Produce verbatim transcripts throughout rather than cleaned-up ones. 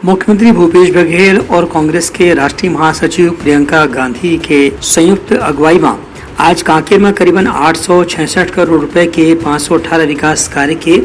मुख्यमंत्री भूपेश बघेल और कांग्रेस के राष्ट्रीय महासचिव प्रियंका गांधी के संयुक्त अगुवाई म आज कांकेर म करीबन आठ सौ छियासठ करोड़ रुपए के पाँच सौ अठारह विकास कार्य के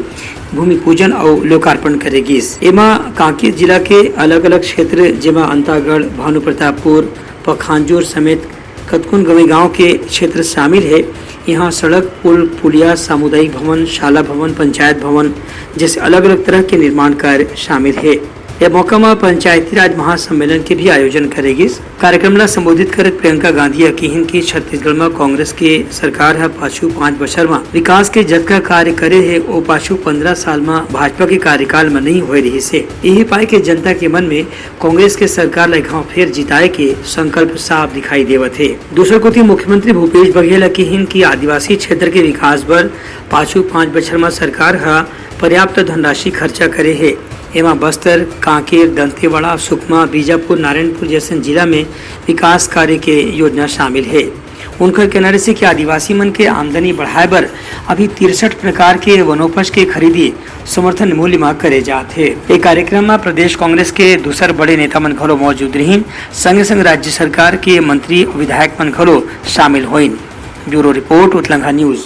भूमि पूजन अउ लोकार्पण करे गिस। एमा कांकेर जिला के अलग-अलग क्षेत्र, जेमा अंतागढ़, भानुप्रतापपुर, पखांजूर समेत कतकोन गंवई गांव के क्षेत्र शामिल हे। इहां सड़क, पुल, पुलिया, सामुदायिक भवन, शाला भवन, पंचायत भवन जैसे अलग-अलग तरह के निर्माण कार्य शामिल हे। ए मौका म पंचायती राज महासम्मेलन के भी आयोजन करे गिस। कार्यक्रम ला संबोधित करत प्रियंका गांधी ह किहिन कि छत्तीसगढ़ म कांग्रेस के सरकार ह पाछू पांच बछर म विकास के जतका कार्य करे हे, ओ पाछू पंद्रह साल म भाजपा के कार्यकाल म नइ होए रिहिस हे। इही पाय के जनता के मन में कांग्रेस के सरकार ला एक घांव फेर जिताए के संकल्प साफ दिखाई देवत हे। दूसर कोति मुख्यमंत्री भूपेश बघेल ह किहिन कि आदिवासी क्षेत्र के विकास बर पाछू पांच बछर म सरकार ह पर्याप्त धनराशि खर्चा करे हे। एमा बस्तर, कांकेर, दंतेवाड़ा, सुकमा, बीजापुर, नारायणपुर जैसन जिला में विकास कार्य के योजना शामिल हे। उनकर कहना रहिसे कि आदिवासी मन के आमदनी बढ़ाए बर अभी तिरसठ प्रकार के वनोपज के खरीदी समर्थन मूल्य म करे जात हे। ए कार्यक्रम म प्रदेश कांग्रेस के दूसर बड़े नेता मन घलो मौजूद रहिन, संगे संग राज्य सरकार के मंत्री, विधायक मन घलो शामिल होइन। Bureau report, Utlangha news.